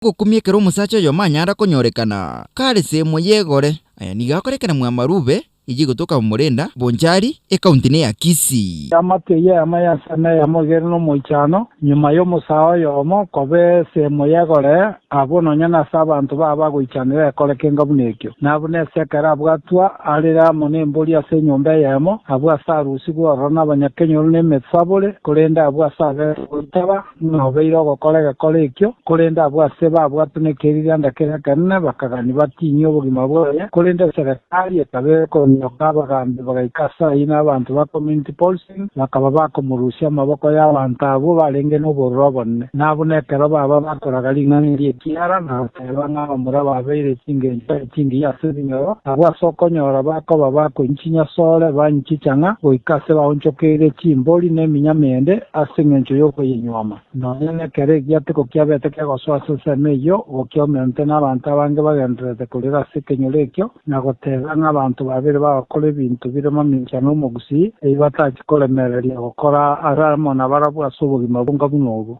Ogokumia ekero omosacha oyomo anyara konyorekana kare semo y'egore. Aya nigo akorekana mwamarube eyio egotoka Momorenda, Bonchari, ekaunti neya Kisii. Eamate eyio eyemo y'ensemo eyemo iga ere nomoichano, nyuma y'omosae oyomo koba esemo y'egoree, abwo nonya nase abanto babo bagoichanera ekore kenga buna ekio. Na buna ase ekero abwatwa arere amo nembori ase enyomba eyemo, abwo ase arusigwe ororo nabanyakenyoro na emesabore, korende abwo ase abeete goitaba, Ng'a obeire ogokora egekora ekio, korende abwo ase babwatwe nekeririanda keria ekenene bakagania batinyie obogima bwaye, korende eserekari ekaba ekonyoka abagambi bagaika ase ayio na abanto ba community policing bakaba bakomorusia amaboko y'abanto abwo barenge nobororo obonene. Na buna ekero baba bakoraga ring'ana eri ekiara na goteba ng'a abamura babeire chingencho chingiya ase ebinyoro, abwo ase okonyora bakoba bakoinywa chinyasore banywa chichang'a goika ase baonchokeire chimbori na eminyama ende ase engencho y'okoyenyuoma. Nonya nekero egiateko kiabete kegosoa ase ensemo eyio, gokiomente nabanto abange bagendererete korera ase ekenyoro ekio, na goteba ng'a abanto babere bagokora ebinto bire mamincha nomogusii, ebi batachi koremereria gokora are amo nabarabwo ase obogima bonga buna obo.